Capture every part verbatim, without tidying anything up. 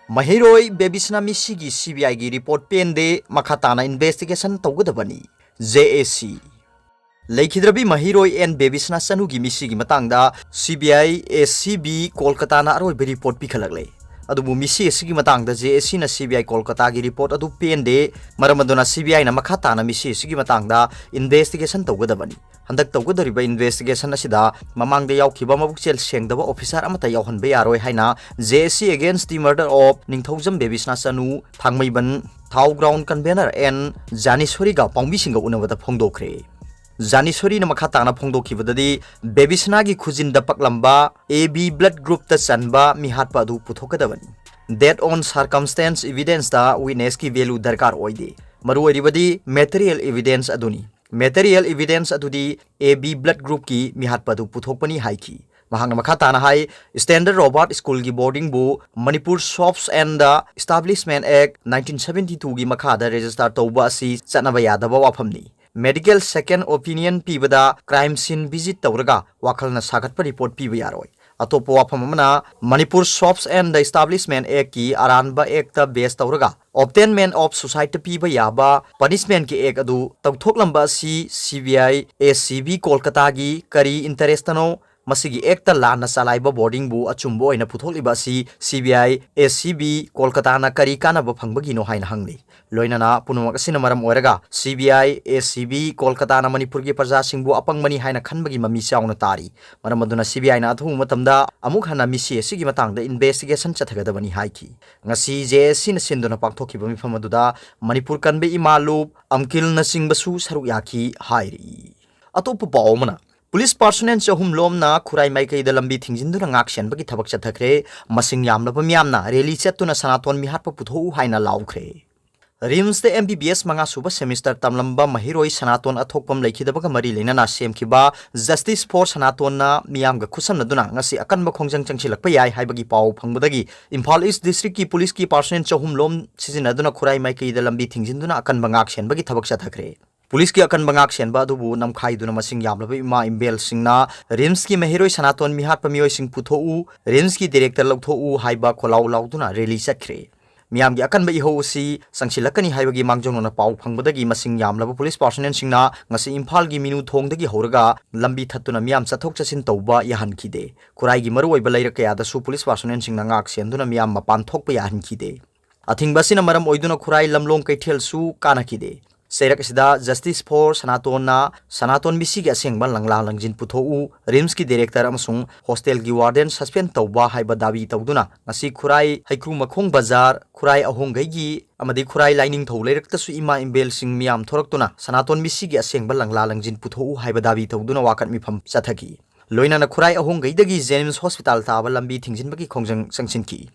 ꯃꯍꯩꯔꯣꯏ ꯕꯦꯕꯤꯁꯅꯥ ꯃꯤꯁꯤꯒꯤ CBI ꯒꯤ report ꯄꯦꯟꯗꯦ, ꯃꯈꯥ ꯇꯥꯅ investigation ꯇꯧꯒꯗꯕꯅꯤ꯫ JAC꯫ ꯂꯩꯈꯤꯗ꯭ꯔꯕꯤ ꯃꯍꯩꯔꯣꯏ ꯑꯦꯟ ꯕꯦꯕꯤꯁꯅꯥ ꯆꯅꯨꯒꯤ ꯃꯤꯁꯤꯒꯤ ꯃꯇꯥꯡꯗ CBI ACB ꯀꯣꯜꯀꯇꯥꯅ ꯑꯔꯣꯏꯕ report ꯄꯤꯈꯠꯂꯛꯂꯦ꯫ ꯑꯗꯨꯕꯨ ꯃꯤꯁꯤ ꯑꯁꯤꯒꯤ ꯃꯇꯥꯡꯗ JAC ꯅ CBI ꯀꯣꯜꯀꯇꯥꯒꯤ report ꯑꯗꯨ ꯄꯦꯟꯗꯦ, ꯃꯔꯝ ꯑꯗꯨꯅ CBI ꯅ ꯃꯈꯥ ꯇꯥꯅ ꯃꯤꯁꯤ ꯑꯁꯤꯒꯤ ꯃꯇꯥꯡꯗ investigation ꯇꯧꯒꯗꯕꯅꯤ꯫ ꯍꯟꯗꯛ ꯇꯧꯒꯗꯧꯔꯤꯕ investigation ꯑꯁꯤꯗ ꯃꯃꯥꯡꯗ ꯌꯥꯎꯈꯤꯕ ꯃꯕꯨꯛꯆꯦꯜ ꯁꯦꯡꯗꯕ officer ꯑꯃꯠꯇ ꯌꯥꯎꯍꯟꯕ ꯌꯥꯔꯣꯏ ꯍꯥꯏꯅ JAC Against the Murder of ꯅꯤꯡꯊꯧꯖꯝ ꯕꯦꯕꯤꯁꯅꯥ ꯆꯅꯨ, ꯊꯥꯡꯃꯩꯕꯟ ꯊꯥꯎ ground convener ꯑꯦꯟ ꯖꯥꯅꯤꯁꯣꯔꯤꯒ ꯄꯥꯎꯃꯤꯁꯤꯡꯒ ꯎꯅꯕꯗ ꯐꯣꯡꯗꯣꯛꯈ꯭ꯔꯦ꯫ ꯖꯥꯅꯤꯁꯣꯔꯤꯅ ꯃꯈꯥ ꯇꯥꯅ ꯐꯣꯡꯗꯣꯛꯈꯤꯕꯗꯗꯤ, ꯕꯦꯕꯤꯁꯅꯥꯒꯤ ꯈꯨꯖꯤꯟꯗ ꯄꯛꯂꯝꯕ AB blood group ꯇ ꯆꯟꯕ ꯃꯤꯍꯥꯠꯄ ꯑꯗꯨ ꯄꯨꯊꯣꯛꯀꯗꯕꯅꯤ꯫ Death on circumstance evidence ꯇ witness ꯀꯤ value ꯗꯔꯀꯥꯔ ꯑꯣꯏꯗꯦ꯫ ꯃꯔꯨꯑꯣꯏꯔꯤꯕꯗꯤ material evidence ꯑꯗꯨꯅꯤ꯫ Material evidence ꯑꯗꯨꯗꯤ AB blood group ꯀꯤ ꯃꯤꯍꯥꯠꯄ ꯑꯗꯨ ꯄꯨꯊꯣꯛꯄꯅꯤ ꯍꯥꯏꯈꯤ꯫ ꯃꯍꯥꯛꯅ ꯃꯈꯥ ꯇꯥꯅ ꯍꯥꯏ, Standard Robert School ꯒꯤ boarding ꯕꯨ Manipur Shops and Establishment Act nineteen seventy two ꯒꯤ ꯃꯈꯥꯗ register ꯇꯧꯕ ꯑꯁꯤ ꯆꯠꯅꯕ ꯌꯥꯗꯕ ꯋꯥꯐꯝꯅꯤ꯫ Medical second opinion ꯄꯤꯕꯗ crime scene visit ꯇꯧꯔꯒ ꯋꯥꯈꯜꯅ ꯁꯥꯒꯠꯄ report ꯄꯤꯕ ꯌꯥꯔꯣꯏ꯫ ꯑꯇꯣꯞꯄ ꯋꯥꯐꯝ ꯑꯃꯅ, Manipur Shops and Establishment Act ꯀꯤ ꯑꯔꯥꯟꯕ act ꯇ base ꯇꯧꯔꯒ obtainment of suicide ꯇ ꯄꯤꯕ ꯌꯥꯕ punishment ꯀꯤ act ꯑꯗꯨ ꯇꯧꯊꯣꯛꯂꯝꯕ ꯑꯁꯤ CBI ACB ꯀꯣꯜꯀꯇꯥꯒꯤ ꯀꯔꯤ interest ꯅꯣ? ꯃꯁꯤꯒꯤ act ꯇ ꯂꯥꯟꯅ ꯆꯂꯥꯏꯕ boarding ꯕꯨ ꯑꯆꯨꯝꯕ ꯑꯣꯏꯅ ꯄꯨꯊꯣꯛꯂꯤꯕ ꯑꯁꯤ CBI ACB ꯀꯣꯜꯀꯇꯥꯅ ꯀꯔꯤ ꯀꯥꯟꯅꯕ ꯐꯪꯕꯒꯤꯅꯣ ꯍꯥꯏꯅ ꯍꯪꯂꯤ꯫ ꯂꯣꯏꯅꯅ ꯄꯨꯝꯅꯃꯛ ꯑꯁꯤꯅ ꯃꯔꯝ ꯑꯣꯏꯔꯒ CBI ACB ꯀꯣꯜꯀꯇꯥꯅ ꯃꯅꯤꯄꯨꯔꯒꯤ ꯄ꯭ꯔꯖꯥꯁꯤꯡꯕꯨ ꯑꯄꯪꯕꯅꯤ ꯍꯥꯏꯅ ꯈꯟꯕꯒꯤ ꯃꯃꯤ ꯆꯥꯎꯅ ꯇꯥꯔꯤ꯫ ꯃꯔꯝ ꯑꯗꯨꯅ CBI ꯅ ꯑꯊꯨꯕ ꯃꯇꯝꯗ ꯑꯃꯨꯛ ꯍꯟꯅ ꯃꯤꯁꯤ ꯑꯁꯤꯒꯤ ꯃꯇꯥꯡꯗ investigation ꯆꯠꯊꯒꯗꯕꯅꯤ ꯍꯥꯏꯈꯤ꯫ ꯉꯁꯤ JAC ꯅ ꯁꯤꯟꯗꯨꯅ ꯄꯥꯡꯊꯣꯛꯈꯤꯕ ꯃꯤꯐꯝ ꯑꯗꯨꯗ ꯃꯅꯤꯄꯨꯔ ꯀꯟꯕ ꯏꯃꯥ ꯂꯨꯞ, ꯑꯝꯀꯤꯜꯅꯆꯤꯡꯕꯁꯨ ꯁꯔꯨꯛ ꯌꯥꯈꯤ ꯍꯥꯏꯔꯤ꯫ ꯑꯇꯣꯞꯄ ꯄꯥꯎ ꯑꯃꯅ, police personnel ꯆꯍꯨꯝ ꯂꯣꯝꯅ ꯈꯨꯔꯥꯏ ꯃꯥꯏꯀꯩꯗ ꯂꯝꯕꯤ ꯊꯤꯡꯖꯤꯟꯗꯨꯅ ꯉꯥꯛ ꯁꯦꯟꯕꯒꯤ ꯊꯕꯛ ꯆꯠꯊꯈ꯭ꯔꯦ꯫ ꯃꯁꯤꯡ ꯌꯥꯝꯂꯕ ꯃꯤꯌꯥꯝꯅ rally ꯆꯠꯇꯨꯅ ꯁꯅꯥꯇꯣꯟ ꯃꯤꯍꯥꯠꯄ ꯄꯨꯊꯣꯛꯎ ꯍꯥꯏꯅ ꯂꯥꯎꯈ꯭ꯔꯦ꯫ RIMS ꯇ MBBS ꯃꯉꯥ ꯁꯨꯕ semester ꯇꯝꯂꯝꯕ ꯃꯍꯩꯔꯣꯏ ꯁꯅꯥꯇꯣꯟ ꯑꯊꯣꯛꯄꯝ ꯂꯩꯈꯤꯗꯕꯒ ꯃꯔꯤ ꯂꯩꯅꯅ ꯁꯦꯝꯈꯤꯕ Justice for ꯁꯅꯥꯇꯣꯟꯅ ꯃꯤꯌꯥꯝꯒ ꯈꯨꯠꯁꯝꯅꯗꯨꯅ ꯉꯁꯤ ꯑꯀꯟꯕ ꯈꯣꯡꯖꯪ ꯆꯪꯁꯤꯜꯂꯛꯄ ꯌꯥꯏ ꯍꯥꯏꯕꯒꯤ ꯄꯥꯎ ꯐꯪꯕꯗꯒꯤ ꯏꯝꯐꯥꯜ East district ꯀꯤ police ꯀꯤ personnel ꯆꯍꯨꯝ ꯂꯣꯝ ꯁꯤꯖꯤꯟꯅꯗꯨꯅ ꯈꯨꯔꯥꯏ ꯃꯥꯏꯀꯩꯗ ꯂꯝꯕꯤ ꯊꯤꯡꯖꯤꯟꯗꯨꯅ ꯑꯀꯟꯕ ꯉꯥꯛ ꯁꯦꯟꯕꯒꯤ ꯊꯕꯛ ꯆꯠꯊꯈ꯭ꯔꯦ꯫ ꯄꯨꯂꯤꯁꯀꯤ ꯑꯀꯟꯕ ꯉꯥꯛ ꯁꯦꯟꯕ ꯑꯗꯨꯕꯨ ꯅꯝꯈꯥꯏꯗꯨꯅ ꯃꯁꯤꯡ ꯌꯥꯝꯂꯕ ꯏꯃꯥ ꯏꯕꯦꯜꯁꯤꯡꯅ ꯔꯤꯝꯁꯀꯤ ꯃꯍꯩꯔꯣꯏ ꯁꯅꯥꯇꯣꯟ ꯃꯤꯍꯥꯠꯄ ꯃꯤꯑꯣꯏꯁꯤꯡ ꯄꯨꯊꯣꯛꯎ, ꯔꯤꯝꯁꯀꯤ ꯗꯤꯔꯦꯛꯇꯔ ꯂꯧꯊꯣꯛꯎ ꯍꯥꯏꯕ ꯈꯣꯜꯂꯥꯎ ꯂꯥꯎꯗꯨꯅ ꯔꯦꯂꯤ ꯆꯠꯈ꯭ꯔꯦ꯫ ꯃꯤꯌꯥꯝꯒꯤ ꯑꯀꯟꯕ ꯏꯍꯧ ꯑꯁꯤ ꯆꯪꯁꯤꯜꯂꯛꯀꯅꯤ ꯍꯥꯏꯕꯒꯤ ꯃꯥꯡꯖꯧꯅꯅ ꯄꯥꯎ ꯐꯪꯕꯗꯒꯤ ꯃꯁꯤꯡ ꯌꯥꯝꯂꯕ ꯄꯨꯂꯤꯁ ꯄꯥꯔꯁꯣꯅꯦꯜꯁꯤꯡꯅ ꯉꯁꯤ ꯏꯝꯐꯥꯜꯒꯤ ꯃꯤꯅꯨ ꯊꯣꯡꯗꯒꯤ ꯍꯧꯔꯒ ꯂꯝꯕꯤ ꯊꯠꯇꯨꯅ ꯃꯤꯌꯥꯝ ꯆꯠꯊꯣꯛ ꯆꯠꯁꯤꯟ ꯇꯧꯕ ꯌꯥꯍꯟꯈꯤꯗꯦ꯫ ꯈꯨꯔꯥꯏꯒꯤ ꯃꯔꯨꯑꯣꯏꯕ ꯂꯩꯔꯛ ꯀꯌꯥꯗꯁꯨ ꯄꯨꯂꯤꯁ ꯄꯥꯔꯁꯣꯅꯦꯜꯁꯤꯡꯅ ꯉꯥꯛ ꯁꯦꯟꯗꯨꯅ ꯃꯤꯌꯥꯝ ꯃꯄꯥꯟ ꯊꯣꯛꯄ ꯌꯥꯍꯟꯈꯤꯗꯦ꯫ ꯑꯊꯤꯡꯕ ꯑꯁꯤꯅ ꯃꯔꯝ ꯑꯣꯏꯗꯨꯅ ꯈꯨꯔꯥꯏ ꯂꯝꯂꯣꯡ ꯀꯩꯊꯦꯜꯁꯨ ꯀꯥꯟꯅꯈꯤꯗꯦ꯫ ꯆꯩꯔꯛ ꯑꯁꯤꯗ Justice for ꯁꯅꯥꯇꯣꯟꯅ ꯁꯅꯥꯇꯣꯟ ꯃꯤꯁꯤꯒꯤ ꯑꯁꯦꯡꯕ ꯂꯪꯂꯥ ꯂꯪꯖꯤꯟ ꯄꯨꯊꯣꯛꯎ, ꯔꯤꯝꯁꯀꯤ ꯗꯤꯔꯦꯛꯇꯔ ꯑꯃꯁꯨꯡ ꯍꯣꯁꯇꯦꯜꯒꯤ ꯋꯥꯔꯗꯦꯟ ꯁꯁꯄꯦꯟ ꯇꯧꯕ ꯍꯥꯏꯕ ꯗꯥꯕꯤ ꯇꯧꯗꯨꯅ ꯉꯁꯤ ꯈꯨꯔꯥꯏ ꯍꯩꯀ꯭ꯔꯨ ꯃꯈꯣꯡ ꯕꯖꯥꯔ, ꯈꯨꯔꯥꯏ ꯑꯍꯣꯡꯒꯩꯒꯤ ꯑꯃꯗꯤ ꯈꯨꯔꯥꯏ ꯂꯥꯏꯅꯤꯡꯊꯧ ꯂꯩꯔꯛꯇꯁꯨ ꯏꯃꯥ ꯏꯕꯦꯜꯁꯤꯡ ꯃꯤꯌꯥꯝ ꯊꯣꯔꯛꯇꯨꯅ ꯁꯅꯥꯇꯣꯟ ꯃꯤꯁꯤꯒꯤ ꯑꯁꯦꯡꯕ ꯂꯪꯂꯥ ꯂꯪꯖꯤꯟ ꯄꯨꯊꯣꯛꯎ ꯍꯥꯏꯕ ꯗꯥꯕꯤ ꯇꯧꯗꯨꯅ ꯋꯥꯀꯠ ꯃꯤꯐꯝ ꯆꯠꯊꯈꯤ꯫ ꯂꯣꯏꯅꯅ ꯈꯨꯔꯥꯏ ꯑꯍꯣꯡꯒꯩꯗꯒꯤ ꯖꯦꯅꯤꯝꯁ ꯍꯣꯁꯄꯤꯇꯥꯜ ꯇꯥꯕ ꯂꯝꯕꯤ ꯊꯤꯡꯖꯤꯟꯕꯒꯤ ꯈꯣꯡꯖꯪ ꯆꯪꯁꯤꯟꯈꯤ꯫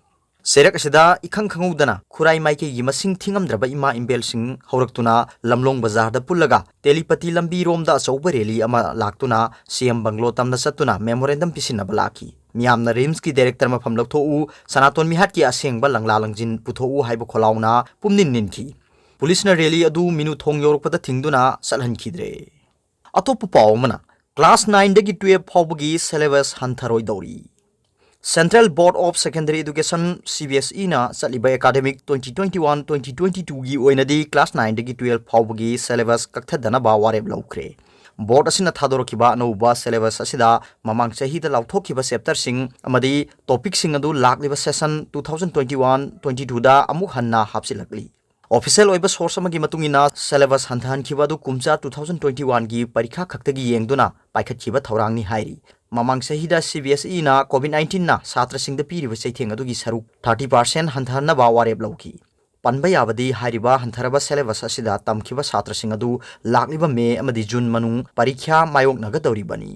ꯆꯩꯔꯛ ꯑꯁꯤꯗ ꯏꯈꯪ ꯈꯪꯍꯧꯗꯅ ꯈꯨꯔꯥꯏ ꯃꯥꯏꯀꯩꯒꯤ ꯃꯁꯤꯡ ꯊꯤꯉꯝꯗ꯭ꯔꯕ ꯏꯃꯥ ꯏꯕꯦꯜꯁꯤꯡ ꯍꯧꯔꯛꯇꯨꯅ ꯂꯝꯂꯣꯡ ꯕꯖꯥꯔꯗ ꯄꯨꯜꯂꯒ ꯇꯦꯂꯤꯄꯇꯤ ꯂꯝꯕꯤꯔꯣꯝꯗ ꯑꯆꯧꯕ ꯔꯦꯂꯤ ꯑꯃ ꯂꯥꯛꯇꯨꯅ ꯁꯤ ꯑꯦꯝ ꯕꯪꯒ꯭ꯂꯣ ꯇꯝꯅ ꯆꯠꯇꯨꯅ ꯃꯦꯃꯣꯔꯦꯟꯗꯝ ꯄꯤꯁꯤꯟꯅꯕ ꯂꯥꯛꯈꯤ꯫ ꯃꯤꯌꯥꯝꯅ ꯔꯤꯝꯁꯀꯤ ꯗꯥꯏꯔꯦꯛꯇꯔ ꯃꯐꯝ ꯂꯧꯊꯣꯛꯎ, ꯁꯅꯥꯇꯣꯟ ꯃꯤꯍꯥꯠꯀꯤ ꯑꯁꯦꯡꯕ ꯂꯪꯂꯥ ꯂꯪꯖꯤꯟ ꯄꯨꯊꯣꯛꯎ ꯍꯥꯏꯕ ꯈꯣꯜꯂꯥꯎꯅ ꯄꯨꯝꯅꯤꯟ ꯅꯤꯟꯈꯤ꯫ ꯄꯨꯂꯤꯁꯅ ꯔꯦꯂꯤ ꯑꯗꯨ ꯃꯤꯅꯨ ꯊꯣꯡ ꯌꯧꯔꯛꯄꯗ ꯊꯤꯡꯗꯨꯅ ꯆꯠꯍꯟꯈꯤꯗ꯭ꯔꯦ꯫ ꯑꯇꯣꯞꯄ ꯄꯥꯎ ꯑꯃꯅ, ꯀ꯭ꯂꯥꯁ ꯅꯥꯏꯟꯗꯒꯤ ꯇꯨꯌꯦꯜꯐ ꯐꯥꯎꯕꯒꯤ ꯁꯦꯂꯦꯕꯁ ꯍꯟꯊꯔꯣꯏꯗꯧꯔꯤ꯫ Central Board of Secondary Education, C B S ꯏꯅ ꯆꯠꯂꯤꯕ academic twenty twenty one twenty twenty ꯇꯨꯒꯤ ꯑꯣꯏꯅꯗꯤ ꯀ꯭ꯂꯥꯁ ꯅꯥꯏꯟꯗꯒꯤ ꯇꯨꯌꯦꯜꯐ ꯐꯥꯎꯕꯒꯤ ꯁꯦꯂꯦꯕꯁ ꯀꯛꯊꯗꯅꯕ ꯋꯥꯔꯦꯞ ꯂꯧꯈ꯭ꯔꯦ꯫ ꯕꯣꯔꯗ ꯑꯁꯤꯅ ꯊꯥꯗꯣꯔꯛꯈꯤꯕ ꯑꯅꯧꯕ ꯁꯦꯂꯦꯕꯁ ꯑꯁꯤꯗ ꯃꯃꯥꯡ ꯆꯍꯤꯗ ꯂꯥꯎꯊꯣꯛꯈꯤꯕ ꯆꯦꯞꯇꯔꯁꯤꯡ ꯑꯃꯗꯤ ꯇꯣꯄꯤꯛꯁꯤꯡ ꯑꯗꯨ ꯂꯥꯛꯂꯤꯕ session two thousand twenty one twenty ꯇꯨꯗ ꯑꯃꯨꯛ ꯍꯟꯅ ꯍꯥꯞꯆꯤꯜꯂꯛꯂꯤ꯫ ꯑꯣꯐꯤꯁꯤꯌꯦꯜ ꯑꯣꯏꯕ ꯁꯣꯔꯁ ꯑꯃꯒꯤ ꯃꯇꯨꯡ ꯏꯟꯅ, ꯁꯦꯂꯦꯕꯁ ꯍꯟꯊꯍꯟꯈꯤꯕ ꯑꯗꯨ ꯀꯨꯝꯖꯥ ꯇꯨ ꯊꯥꯎꯖꯟ ꯇ꯭ꯋꯦꯟꯇꯤ ꯋꯥꯟꯒꯤ ꯄꯔꯤꯈꯥ ꯈꯛꯇꯒꯤ ꯌꯦꯡꯗꯨꯅ ꯄꯥꯏꯈꯠꯈꯤꯕ ꯊꯧꯔꯥꯡꯅꯤ ꯍꯥꯏꯔꯤ꯫ ꯃꯃꯥꯡ ꯆꯍꯤꯗ ꯁꯤ ꯕꯤ ꯑꯦꯁ ꯏꯅ ꯀꯣꯚꯤꯗ ꯅꯥꯏꯟꯇꯤꯟꯅ ꯁꯥꯇ꯭ꯔꯁꯤꯡꯗ ꯄꯤꯔꯤꯕ ꯆꯩꯊꯦꯡ ꯑꯗꯨꯒꯤ ꯁꯔꯨꯛ ꯊꯥꯔꯇꯤ ꯄꯥꯔꯁꯦꯟ ꯍꯟꯊꯍꯟꯅꯕ ꯋꯥꯔꯦꯞ ꯂꯧꯈꯤ꯫ ꯄꯟꯕ ꯌꯥꯕꯗꯤ, ꯍꯥꯏꯔꯤꯕ ꯍꯟꯊꯔꯕ ꯁꯦꯂꯦꯕꯁ ꯑꯁꯤꯗ ꯇꯝꯈꯤꯕ ꯁꯥꯇ꯭ꯔꯁꯤꯡ ꯑꯗꯨ ꯂꯥꯛꯂꯤꯕ ꯃꯦ ꯑꯃꯗꯤ ꯖꯨꯟ ꯃꯅꯨꯡ ꯄꯔꯤꯈ꯭ꯌꯥ ꯃꯥꯌꯣꯛꯅꯒꯗꯧꯔꯤꯕꯅꯤ꯫